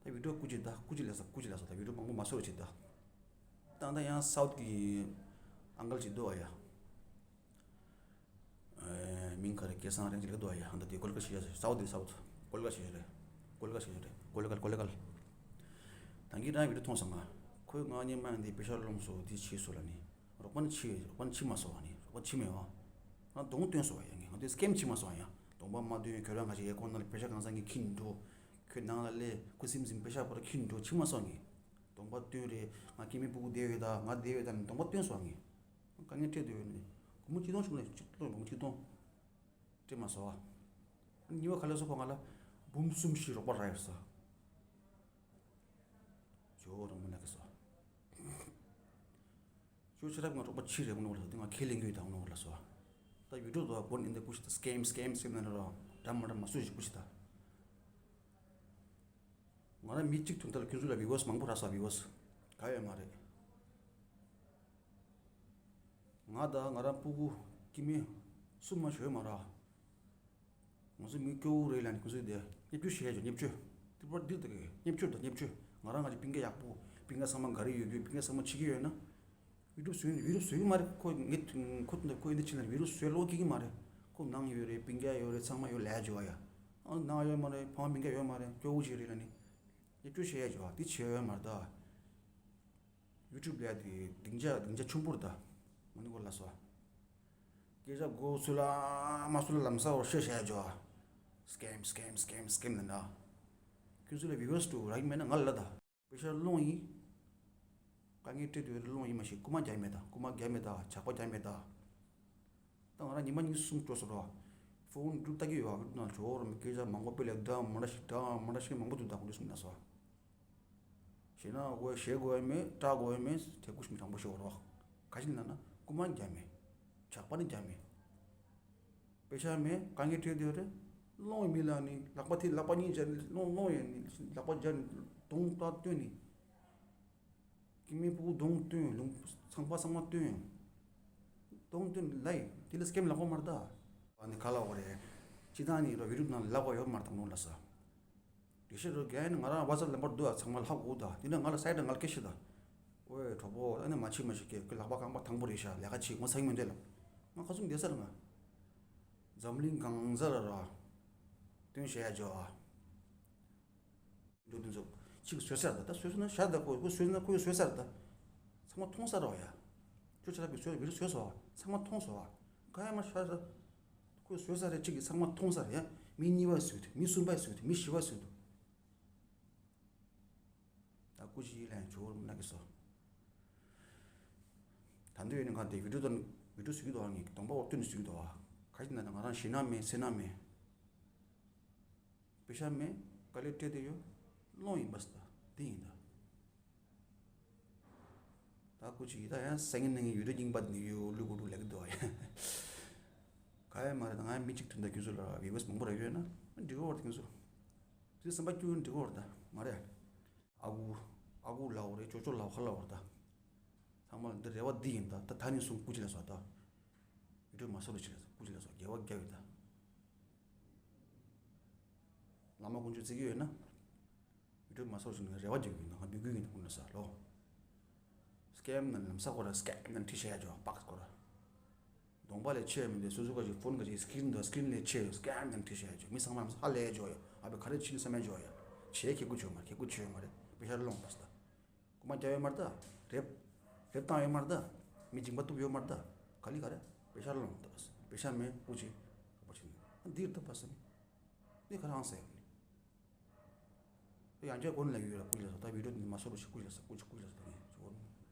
ད་བི་ཌི་ཡོ་སྐུ་མཁྱེན་ད། སྐུ་མཁྱེན་ལ་སོ། སྐུ་མཁྱེན་ལ་སོ། ད་བི་ཌི་ཡོ་མང་པོ་མ་བཟོ་རོགས་བྱེད་ད། ད་ད་ཡང་སའུཐ་གི་ཨང་ཀལ་ཅིག་འདུག་ཨ་ཡ། ཨེ། མིང་ག་རེ། སྐལ་བཟང་རིང་ཅིག་ལབ་འདུག་ཨ་ཡ། ཨ་ད་དེ་ཀོལ་ཀ་ཤི་ཡ་སའུཐ་དེ་སའུཐ། ཀོལ་ཀ་ཤི་ཡ་རེད། ཀོལ་ཀ་ཤི་ཡ་རེད། ཀོལ་ཀ་ཀོལ་ཀ། ད་གིན་རང་བི་ཌི་ཡོ་མཐོང་སོང་ང་། ཁོས་ང་གཉིས་མ་འདི་པེ་ཤག་སློང་སོང་། འདི་བྱས་སོང་ལབ་ནི། རོགས་པ་ནི་བྱས། རོགས་པ་ནི་བྱས་མ་སོང་ཨ་ནི། རོགས་པ་བྱས་མེད་བ། ང་གདོང་སྟོན་སོང་བ་ཡ། ངས་ང་ཚོས་སི་ཀེམ་བྱས་མ་སོང་ཨ་ཡ། གདོང་པ་མ་སྟོན། ཁྱོད་རང་ག་ཞིག་ཨེ་ཁོང་ནང་ལ་པེ་ཤག་གང་ཟག་ངས་ཁྱེར་འགྲོ། ཁྱོད་ནང་ལ་སླེབས་ཁུ་སིམ་སིམ་པེ་ཤག་པོ་ར་ཁྱེར་འགྲོ་བྱས་མ་སོང་ངས། གདོང་པ་སྟོན་རེད། ང་སྐྱེ་དམན་སྤུ་གུ་བསྡད་ཡོད་ད། ང་བསྡད་ཡོད་ད་ནི་གདོང་པ་སྟོན་སོང་ངས། དཀའ་ངལ་འཕྲད་དུ་ཡོད་ནི། སྒོར་མོ་ཆིག་སྟོང་བྱུང་ནས་ཆིག་སྟོང་། སྒོར་མོ་ཆིག་སྟོང་སྤྲད་མ་སོང་བ། གཉིས་པ་ག་ལ་སོ་ཁོ་ང་ལ་འབུམ་གསུམ་བཞི་རོགས་པ་རག་ཡོད་ས། ཇོ་བོ་རང་མོ་ལ་གི་སོ། ཁྱོད་ཤེས་རབ་ང་རོགས་པ་ཕྱི་རེད་མོ་ལ་སོ། དེ་ང་ཁས་ལེན་གྱི་ཡོད་དང་མོ་ལ་སོ། ད་ཡུ་ཊུབ་དུ་བ་བོན་ཨིན་དེ་ཀུ་ཤི་ད་སི་ཀེམ་སི་ཀེམ་སི་ཀེམ་ན་རོ། འདྲ་མ་འདྲ་མ་སུ་ཞིག་ཀུ་ཤི་ད། ང་རང་མི་གཅིག་ཐུན་ཐལ་ཁྱོད་ཚོ་ལ་བི་ཝར་སི་མང་པོ་རག་ས། བི་ཝར་སི་ག་ཡོད་མ་རེད། ང་ད་ང་རང་སྤུ་གུ་སྐྱེ་དམན་གསུམ་མ་ཞིག་ཡོད་མ་རེད། ང་ཚོ་མི་སྐྱོ་བོ་རེད་ལབ་ནས་ཁོ་ཚོས་དེ་བརྙས་བཅོས་བྱེད་ཡ་ཅོ། བརྙས་བཅོས། དེ་པར་འདི་ལྟ་གི་བརྙས་བཅོས་དང་བརྙས་བཅོས། ང་རང་ང་ཚོ་སྤུན་ཀྱག་ཡག་པོ། སྤུན་ཀྱག་ཚང་མ་ག་རེ་ཡོད་རྒྱུ། སྤུན་ཀྱག་ཚང་མ་བྱེད་ཀྱི་ཡོད་ན། བི་ཌི་ཡོ་བཟོས་ན་བི་ཌི་ཡོ་བཟོས་ཀྱི་མ་རེད། ཁོ་ངས་ཁོ་ཁོ་ཡིན་དུས་ཕྱིན་ལ་བི་ཌི་ཡོ་བཟོས་ཀློག་སྐྱེལ་གྱི་མ་རེད། ཁོ་ནང་ཡོད་རེད། སྤུན་ཀྱག་ཡོད་རེད། ཚང་མ་ཡོད་ལབ་ཅོ་ཡ། ཨ་ནང་ཡོད་མ་རེད། ཕ་མ་སྤུན་ཀྱག་ཡོད་མ་རེད། སྐྱོ་བོ་ཅིག་རེད་ལབ་ནི། བརྙས་བཅོས་བྱེད་ཡ་ཅོ། དེ་བྱེད་ཡ་ཡོད་མ་རེད་ད། ཡུ་ཊུབ་ལ་དེ་སྡིངས་ཆ་སྡིངས་ཆ་ཆེན་པོ་རེད་ད། ང་ནི་གོ་ལ་སོ། སྐད་ཆ་གོ་ཚུལ་ལ་མ་ཚུལ་ལ་ལམ་སང་བར་ཤོད་བྱས་ཇོ། སི་ཀེམ་སི་ཀེམ་སི་ཀེམ་སི་ཀེམ་ལ་ན། ཁྱོད་ཚོ་ལ་བི་ཝར་སི་འདུག་རག་གི་མེད་ན་ང་ལ་ལ་ད། པེ་ཤག་སློང་ཡིན། དཀའ་ངལ་འཕྲད་དུས་སློང་ཡིན་མ་གཞི་རྐུ་མ་རྒྱག་མེད་ད། རྐུ་མ་རྒྱག་མེད་ད། ཇག་པ་རྒྱག་མེད་ད། ད་ང་རང་ཉི་མ་གཉིས་གསུམ་འགྲོ་སོང་རོ། ཕོན་འགྲུབ་ལྟ་གི་ཡོད། འགྲུབ་ན་ཇོ་རོ་མི་སྐད་ཆ་མང་པོ་དཔེ་ལེགས་འདྲ་མ་འདྲ་ཞིག་འདྲ་མ་འདྲ་ཞིག་མང་པོ་འདུག་ད་ཁོ་འདྲ་སུ་མི་ན་སོ། ཞེ་ན་དགོས་ཞེ་དགོས་མེད་སྐྲག་དགོས་མེད་དེ་ཀུ་ཤི་མི་དྲང་པོ་ཞིག་འོ་རོགས། ག་ཅི་ལ་ན་རྐུ་མ་རྒྱག་མེད། ཇག་པ་ནི་རྒྱག་མེད། པེ་ཤ་མེད། དཀའ་ངལ་འཕྲད་དེ་རེད། སློང་ཡི་མི་ལ་ནི་ལག་པ་དེ་ལག་པ་གཉིས་སྦྱར་ནས་སློང་སློང་ཡི་ནི་ལག་པ་སྦྱར་ནས་གདོང་ལྟར་བཏོན་ནས། སྐྱེ་དམན་ཕྲུ་གུ་གདོང་བཏོན། ལུང་ཚང་པ་ཚང་མ་བཏོན། གདོང་བཏོན་ལ་ཡི་དེ་ལ་སྐེམ་ལག་པ་མ་རེད་ད། ཨ་ནི་ག་ལ་འོ་རེད། སྤྱི་བཏང་ནི་རོ་ཡུ་ཊུབ་ནང་ལབ་པ་ཡོད་མ་རེད་ད་ནོར་ལ་ས། དེ་ཤེས་རོ་རྒན་ནི་ང་རང་ཝ་ཚབ་ལམ་བར་འདུག་ཨ། ཚང་མ་ལྷག་དགོས་ད། དེ་ནས་ང་ལ་སའི་ཌི་ང་ལ་སྐད་ཤེས་ད། ཨོའི་གྲོགས་པོ་ཨ་ནི་མ་བྱེད་མ་བྱེད་ཀྱི་ཁོས་ལག་པ་རྐང་པ་དང་པོ་རེད་ཤག་ལས་ཀ་བྱེད་ངོ་ཚ་གི་མི་འདུག་ལབ། ང་ཁ་ཚུམ་བསྡད་ས་རེད་ང་། འཛམ་གླིང་གང་ས་ལ་ར། སྟོན་བཤད་ཡ་འཇོག་ཨ། འགྲོ་དུས་ཚོད་གཅིག་བཟོས་ཚར་ད། ད་བཟོས་སོང་ན་བཞག་ད། ཁོ་ཁོ་བཟོས་ན་ཁོས་བཟོས་ཚར་ད། ཚང་མ་མཐོང་ཚར་རོགས་ཡ། ཁྱོད་ཆ་ལག་གི་བཟོས་བི་ཌིའོ་བཟོས་སོང་ཚང་མ་མཐོང་སོང་ཨ། ག་ཡ་མ་ཤ་ཤ། ཁོས་བཟོས་ཚར་རེད། གཅིག་གིས་ཚང་མ་མཐོང་ཚར་ཡ། མི་གཉིས་པ་བཟོས་འདུག་མི་གསུམ་པ་བཟོས་འདུག་མི་བཞི་པ་བཟོས་འདུག་ད་སྐུ་མཁྱེན་ལན་ཇོ་བོར་མ་ནག་གི་སོ། ད་འདོད་ཡོད་ནི་ང་དེ་བི་ཌིའོ་དང་བི་ཌིའོ་བཟོ་གི་འདུག་ཨ། ངས་གདོང་པ་འོག་སྟོན་ནས་བཟོ་གི་འདུག་ཨ། ག་ཅི་ན་ན་ང་རང་ཞེད་སྣང་མེད་སེར་སྣང་མེད། པེ་ཤ་མེད། དཀའ་ལས་སྤྲད་དེ་ཡོད། སློང་ཡིན་པ་སི་ད་འདི་ཡིན་ད། ད་སྐུ་མཁྱེན་ཡིད་ད་ཡང་སང་ཉིན་གནངས་ཉིན་ཡུལ་དུ་རྙིང་པ་འདི་ཡོད་ལུ་གུ་ལུ་ལེགས་འདུག་ཡ། ག་ཡ་མ་རེད་ད། ང་མི་གཅིག་དོན་དག་ཁྱོད་ཚོ་ལ་བི་ཝར་སི་མང་པོ་རག་ཡོད་ན་འགྲིག་གོ་བར་ཁྱོད་ཚོ། དེ་སེམས་པ་སྐྱོ་འགྲིག་གོ་བར་ད་མ་རེད། ཨ་ཁུ། ཨ་ཁུ་ལའོ་རེད། ཅོ་ཅོ་ལའོ་ཁ་ལའོ་རེད་ད། ཚང་མ་ལ་འདི་རེ་བ་འདི་ཡིན་ད། ད་ད་ནས་བཟུང་སྐུ་མཁྱེན་ལ་སོ་ད། ཡུལ་དུ་མ་སོ་རུ་ཆེ་ལ་སོ་སྐུ་མཁྱེན་ལ་སོ་དགེ་བ་རྒྱབ་ཡོད་ད། བླ་མ་དཀོན་མཆོག་བརྩི་གི་ཡོད་ན། ཡུ་ཊུབ་མ་སོར་ཞིག་ནས་རེ་བ་རྒྱག་གི་ཡིན་ན་ང་འབོད་སྐུལ་ཡིན་ན་ཁོང་ལ་ས་ལོ། སི་ཀེམ་ནང་ལམ་ས་ཁོ་ར་སི་ཀེམ་ནང་ཁྲིད་བྱས་ཡ་ཇོ་པགས་ཁོ་ར། གདོང་པ་ལས་ཆེ་མི་འདུག་སོ་སོ་ག་ཅིག་ཕོན་ག་ཅིག་སི་ཀིན་དང་སི་ཀིན་ལས་ཆེ་སི་ཀེམ་ནང་ཁྲིད་བྱས་ཡ་ཇོ། མི་ཚང་མ་ལམ་ས་ཧ་ལས་ཇོ་ཡ། ཨ་བེ་ག་རེ་ཕྱིན་བསམ་ཡ་ཇོ་ཡ། བྱས་ཁེ་ཁུ་ཇོ་མ་ཁེ་ཁུ་ཇོ་མ་རེད། པེ་ཤ་ལོང་པ་སི་ད། རྐུ་མ་རྒྱབ་ཡོད་མ་རེད་ད། རེབ། རེབ་བཏང་ཡོད་མ་རེད་ད། མི་འཇིགས་པ་གཏུབ་ཡོད་མ་རེད་ད། ག་ལི་ག་རེད། པེ་ཤ་ལོང་ད་པ་སི། པེ་ཤ་མེད་སྐུ་མཁྱེན། རོགས་པ་བྱེད་ནི། འདིར་ད་པ་སི་ནི། འདི་ག་རང་ཟེར་ཡོད་ནི། ཡང་བསྐྱར་གོ་ནས་ལབ་ཡོད་ལ་སྐུ་མཁྱེན་ལ་སོ། ད་བི་ཌིའོ་འདི་མ་སོར་བ་ཞིག་སྐུ་མཁྱེན་ལ་སོ། སྐུ་མཁྱེན་སྐུ་མཁྱེན་ལ་སོ། ད་ངས་ཅོ་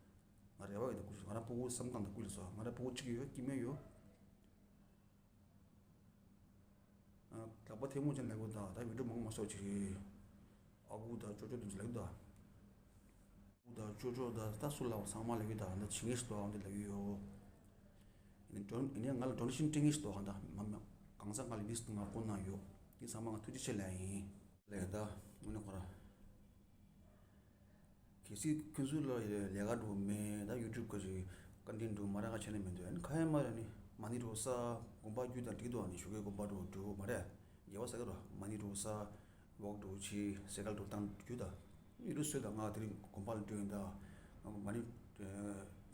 ང་རེ་བ་ཡོད་ད་སྐུ་མཁྱེན། ང་རང་སྤུ་གུ་བསམ་སྟངས་ད་སྐུ་མཁྱེན་ལ་སོ། ང་རང་སྤུ་གུ་གཅིག་ཡོད་སྐྱིད་མེད་ཡོད། ལག་པ་ཐལ་མོ་ཅན་ལབ་ཡོད་ད། ད་བི་ཌིའོ་མང་མ་སོར་ཅིག་རེད། ཨ་ཁུ་ད་ཅོ་ཅོ་དེ་ཚོ་ལབ་ཡོད་ད། ཨ་ཁུ་ད་ཅོ་ཅོ་ད་ད་སུ་ལབ་ཚང་མ་ལབ་ཡོད་ད། ད་བྱེད་ངེས་ཤིག་ཏོ་ཨ་འདི་ལབ་ཡོད། ཡིན་ནའི་ང་ལ་ཌོ་ནེ་ཤན་སྤྲད་ངེས་ཤིག་ཏོ་ཨ་ད་མ་མ་གང་ཟག་ང་ལ་ལིས་ང་བཀོད་གནང་ཡོད། འདི་ཚང་མ་ང་ཐུགས་རྗེ་ཆེ་ལབ་ཡིན། ལས་ད་དངོས་གནས་ཁོ་ར། གལ་སྲིད་ཁྱོད་ཚོ་ལ་ལས་ཀ་འགྲོ་མེད་ད་ཡུ་ཊུབ་ག་ཅིག་ཀོན་ཊེན་ཊི་འགྲོ་མ་རེད་ག་བྱས་ནས་མི་འདུག་ཨ་ནི་ག་ཡང་མ་རེད་ནི་མ་ཎི་འགྲོ་ས་དགོན་པ་བརྒྱུད་དང་འགྲིག་འདུག་ཨ་ནི་ཞོགས་ཀའི་དགོན་པ་འགྲོ་འགྲོ་མ་རེད། རྒྱལ་བ་ས་ག་རོ་མ་ཎི་འགྲོ་ས་ཝོག་འགྲོ་ཆི་སེ་ཀལ་འགྲོ་སྟངས་བརྒྱུད་ད་ཡུ་ཊུབ་བཟོས་ད་ང་དེ་རིང་དགོན་པ་ལ་འགྲོ་ཡིན་ད་མ་ཎི་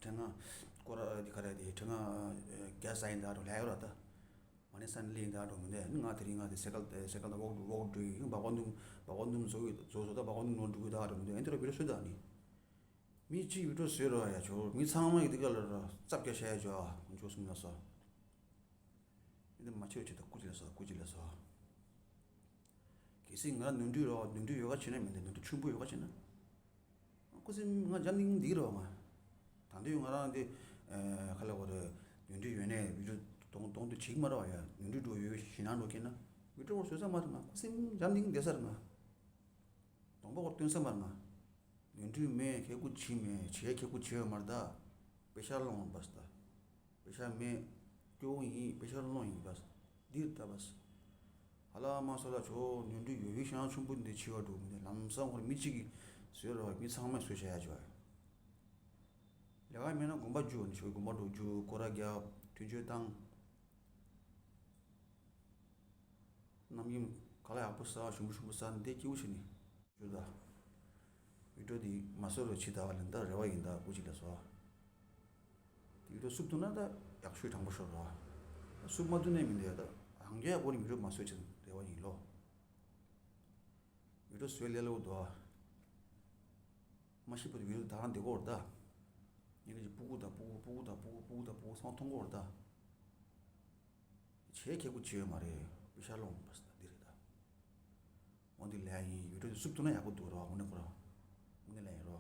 ཕྲེང་ང་སྐོར་ར་འདི་ག་རེ་དེ་ཕྲེང་ང་རྒྱ་ས་ཡིན་ད་འགྲོ་ལས་ཡོད་ར་ད། མ་ཎི་ས་ནི་ལེན་ད་འགྲོ་མི་འདུག་ང་དེ་རིང་ང་དེ་སེ་ཀལ་སེ་ཀལ་ད་ཝོག་ཝོག་འགྲོ་ཡིན། སྦག་སྦག་འདུམ་སྦག་སྦག་འདུམ་བཟོ་ཡོད་བཟོ་བཟོ་ད་སྦག་སྦག་འདུམ་ནང་འགྲོ་གི་ད་འགྲོ་མི་འདུག་ཨེ་འདི་ར་བི་ཌིའོ་བཟོས་ད་ནི། མི་གཅིག་བི་ཌིའོ་བཟོས་རོགས་ཡ་ཆོ་མི་ཚང་མ་ཡི་འདི་ག་ལ་ར་རྩབ་རྒྱ་བྱས་ཡ་ཆོ་ཨ་འཇོག་སུམ་ལ་སོ། ཨེ་འདི་མ་ཆོ་ཆེ་ད་སྐུ་ཅི་ལ་སོ་སྐུ་ཅི་ལ་སོ། གལ་སྲིད་ང་ནོར་འཁྲུལ་རོགས་ནོར་འཁྲུལ་ཡོད་ག་བྱས་ན་མི་འདུག་ནོར་འཁྲུལ་ཆུང་པོ་ཡོད་ག་བྱས་ན། ཁུ་སིམ་ང་འཇམ་ཐིང་འདི་རོ་ང་། ད་འདོད་ང་རང་འདི་ཁ་ལ་བོ་རེ་ཡོན་ཏུ་ཡོན་ནས་བི་ཌིའོ་གཏོང་གཏོང་དུ་བྱེད་མ་ར་བ་ཡ་ཡོན་ཏུ་འགྲོ་ཡོད་ཞེ་ན་འགྲོ་ཁྱེད་ན་བི་ཌིའོ་བཟོ་ས་མ་རེད་ང་ཁུ་སིམ་འཇམ་ཐིང་བསྡད་ས་རེད་ང་། གདོང་པ་བོར་སྟོན་ས་མ་རེད་ང་། ཡོན་ཏུ་མེད་ཁེ་ཁུ་བྱེད་མེད་བྱེད་ཁེ་ཁུ་བྱེད་ཡོད་མ་རེད་ད། པེ་ཤ་སློང་བ་སྟ། པེ་ཤ་མེད། སྐྱོ་བོ་ཡིན་པེ་ཤ་སློང་ཡིན་པ། འདིར་ལྟ་བ། ཧ་ལ་མ་སོ་ལ་ཆོ་ནོར་འཁྲུལ་ཡོད་པའི་ཤང་ཆུང་པོ་འདི་ཆེ་བ་འགྲོ་མི་འདི་ལམ་སང་ཁོར་མི་གཅིག་གིས་བཟོས་ར་བ་མི་ཚང་མས་བཟོས་བྱ་ཡ་ཆོ། ལས་ཀ་མེད་ན་དགོན་པ་རྒྱུག་ནི་ཆོ་དགོན་པ་འགྲོ་རྒྱུག་སྐོར་ར་རྒྱབ་དུས་མཆོད་བཏང་། རྣམ་གཡེང་ག་ལ་ཡག་པོ་ཟ་ཞུམ་པོ་ཞུམ་པོ་ཟ་འདི་སྐྱིད་པོ་བྱེད་ནི། ཞུ་ད། བི་ཌིའོ་འདི་མ་བཟོ་རོགས་བྱེད་ད་བ་ལན་ད་རེ་བ་ཡིན་ད་སྐུ་མཁྱེན་ལ་སོ། བི་ཌིའོ་བསུབ་ཐུབ་ན་ད་ཡག་ཤོས་དྲང་པོ་ཤོར་རོ། བསུབ་མ་ཐུབ་ན་མི་འདོད་ད་རང་རྒྱལ་ཡག་པོ་ནི་བི་ཌིའོ་མ་བཟོ་བྱེད་རེ་བ་ཡིན་ལོ། བི་ཌིའོ་བཟོས་ལས་ལོ་དོ། མ་ཤི་པོ་བི་ཌིའོ་ད་རང་འདི་གོ་ར་ད། ཉིན་གཅིག་སྤུ་གུ་ད་སྤུ་གུ་སྤུ་གུ་ད་སྤུ་གུ་སྤུ་གུ་ད་སྤུ་གུ་སང་མཐོང་གོ་ར་ད། བྱས་ཁེ་ཁུ་བྱས་ཡོད་མ་རེད་པེ་ཤ་སློང་པ་ས་འདི་རེད་ད། འོ་འདི་ལས་ཡིན་ཡུལ་གྲུ་འདི་བསུབ་ཐུབ་ན་ཡག་པོ་འདུག་རོ་དངོས་གནས་ཁོ་རང་། དངོས་གནས་ལས་ཡིན་རོ།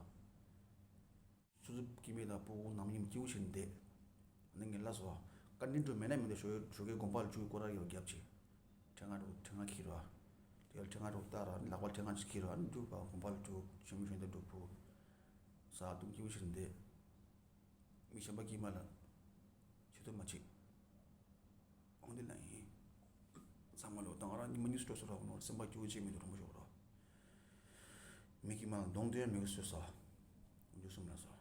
སུ་སུ་སྐྱིད་མེད་དང་སྤུ་གུ་ནམ་ཡིན་སྐྱིད་པོ་བྱས་ནས་བསྡད། ནི་ངས་ལ་སོ། ཀ་འདྲིན་འགྲོ་མེད་ན་མི་འདུག་ཞོ་ཞོ་གའི་དགོན་པ་ལ་བཅུག་སྐོར་ར་ཡོད་རྒྱབ་ཅིག་ཕྲེང་ང་འགྲོ་ཕྲེང་ང་ཁྱེར་རོ། དེ་ལ་ཕྲེང་ང་འགྲོ་ལྟ་ར་ལག་པ་ཕྲེང་ང་ཅིག་ཁྱེར་རོ་ཨ་ནི་འགྲོ་པ་དགོན་པ་ལ་འགྲོ་ཞོན་མི་ཞོན་དེ་འགྲོ་ཕུ། ས་དུང་སྐྱིད་པོ་བྱས་ནས་བསྡད། མི་གཞན་པ་སྐྱིད་མ་ལ། བྱེད་ཐུབ་མ་བྱེད། ཨོང་དེ་ལ་ཡིན། ཚང་མ་ལོ་དང་རང་ཉི་མ་ཉི་སྤྲོ་སོ་ར་ནོར་སེམས་པ་སྐྱོ་ཅེས་མི་འདུག་རོང་པོ་ཞོག་རོ། མི་གི་མ་གདོང་དོན་མི་གི་སོས་སོ། འཇུ་སུམ་ལ་སོ།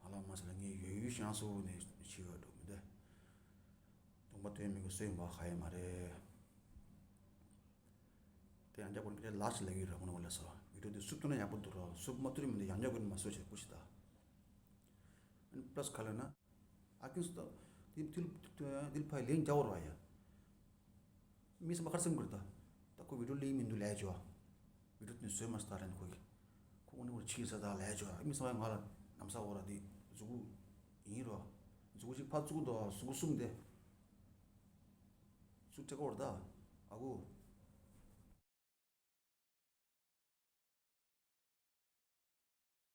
ཧ་ལ་མ་སོ་ལ་ངས་ཡོད་ཡོད་ཤང་སོ་ནས་ཤི་བ་འགྲོ་མི་འདུག་གདོང་པ་དོན་མི་གི་སོས་མ་ཧ་ཡ་མ་རེད། དེ་ཡང་རྒྱ་གོན་གྱི་ལ་ཞིག་ལ་ཡོད་ར་ཁོ་ན་ལ་སོ། ཡོད་དུ་སུབ་ཏུ་ན་ཡག་པོ་འདུག་རོ། སུབ་མ་ཏུ་རི་མི་འདུག་ཡང་རྒྱ་གོན་མ་སོ་ཆེ་ཀུ་ཤི་ད། པ་ལ་སི་ཁ་ལ་ན། ཨ་ཀིན་སི་ཏོ། དེ་དེ་དེ་ཕ་ལེན་རྒྱ་བོར་བ་ཡ། མི་སེམས་པ་ཁར་སེམས་ཁུར་ད། ད་ཁོ་བི་ཌིའོ་ལེན་མི་འདུག་ལས་ཅོ། བི་ཌིའོ་དེ་བཟོས་མ་སྟ་རན་ཁོ་གི། ཁོ་ཨོ་ནི་བོར་ཕྱིན་ས་ད་ལས་ཅོ། མི་སེམས་པ་ང་ལ་ནམ་ས་འོ་ར་དེ་གཟུགས་པོ་ཡིན་རོ། གཟུགས་པོ་ཅིག་ཕ་གཟུགས་དོ་གཟུགས་པོ་གསུམ་དེ། གཟུགས་ཁྲེ་ཀོར་ད། ཨ་ཁུ།